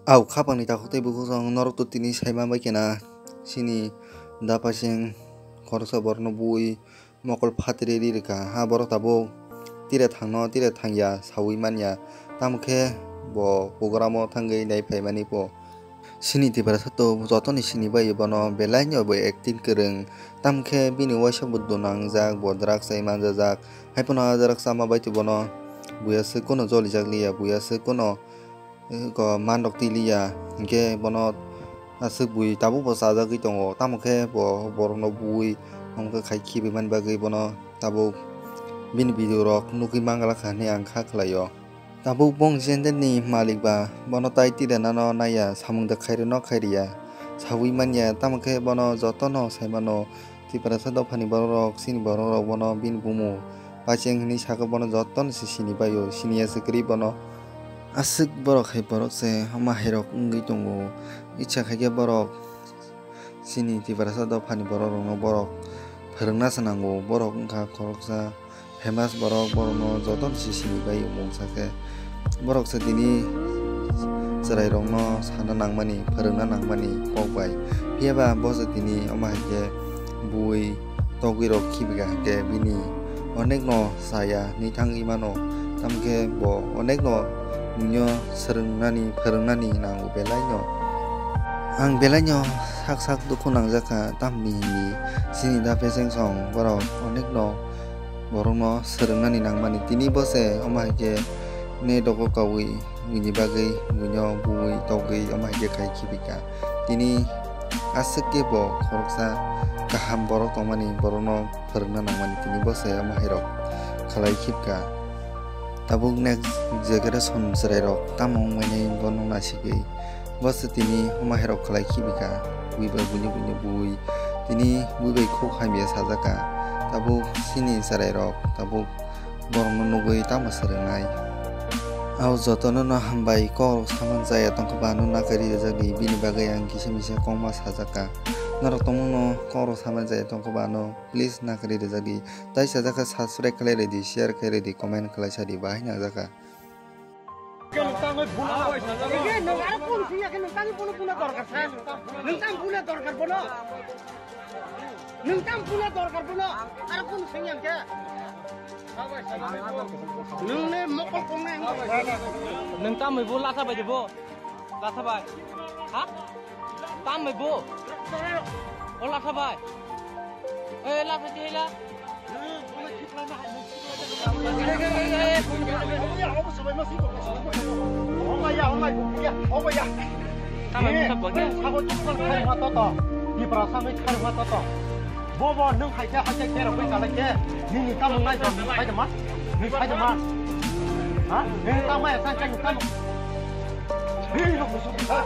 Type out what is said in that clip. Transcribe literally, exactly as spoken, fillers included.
Au khapangni takhuk tei bukhuk song norok to tini saima bai kena sini da paising khoroksa borokno bui mokol phatri ri rwkha ha borok tabuk tire thangno tire thangya saui manya tamo khe bo programo thangwi nai phaimani bo. Sini Tiprasa to jotoni sini bai bono belai no bo acting kwrwng tamo khe bini waisa bo duna wngjak bo drugs chai manjajak hai phano ah drugs chama bai to bono buya swk kuno jolijak liya buya swk kuno. Ko manrok twi liya, hinkhe bono aswk bui tabuk bo chajagwi tongo, tamo khe bo borokno bui, omo khe khai khibi mani bagwi bono tabuk bini video rok nugwi manglakha hinwi ang kha khlaio. Tabuk bong jendeni malik ba bono tai tirenano naiya, samung da khairino khairiya saui manya, tamo khe bono jotono saimano. Tiprasa dophani borok rok, chini borok rok bono bini bumo paising hinwi sakha, bono jotono se sini baio, siniya se kwrwi bono. Aswk borok hai borok se hama hai rok wngwi tongo. Icha khaikhe borok chini Tiprasa dophani borok rokno borok phwrwngna se nango, borok wngkha khoroksa famous borok, borokno jotono se sini baio mungsa khe. Borok se tini chwrairokno sana nangmani, phwrwngna nangmani kok bai. Phiya ba bo se tini omo hai khe bui togwi rok khibi kha, hinkhe bini onekno chaya hinwi thangwi mano. Tamo khe bo onekno buino swrwngnani, phwrwngnani nango belaino. Ang belaino sak sak dukhu nangjak kha, tamni hwnwi chini da phesengsong borok onekno borokno swrwngnani nangmani. Tini bo se omo hai khe ne dogo kaui bini bagwi buino bui togwi omo hai khe khai khibi kha. Tini aswk khe bo khoroksa kaham borok tongmani, borokno phwrwngna nangmani, tini bo se omo hai rok khlai khibka. Tabuk next generation chwrai rok tamo wngmani bono nasigwi. Bo se tini omo hai rok khlai khibika, bui bai buini buini bui. Tini bui bai khuk hamya sajaka. Tabuk chini chwrai rok tabuk borokno nugwi tamo swrwngnai. Au jotono no hambai, kok rok saman chaya tongkha ba ano nakarwi rwjagwi, bini bagwi ang kisa misa kokma sajaka. Norok tongmungno kok rok saman chaya tongkha ba ano please nakarwi rwjagwi. Tai sajaka subscribe khlai rwdi, share khlai rwdi, comment khlai sadi, bahai nangjakha. Nwng tam buna dorkar bono? Aro kunu sengya khe? Nwng le mokol kongnai ang. Nwng tamwi bo latha bai de bo. Latha bai. Ha? Tamwi bo. O latha bai. E latha ti la. Tamo Eh, bisa bagi. Sago tukang kharma toto. Tipra samai kharma toto. Bobo nwng haikhe haikhe kerok bai kalai khe. Nini tamo nai jang nini sai ma. Nini sai ma. Ha? Nini tamo ya sai sai tamo. Nini no kusu. Ha?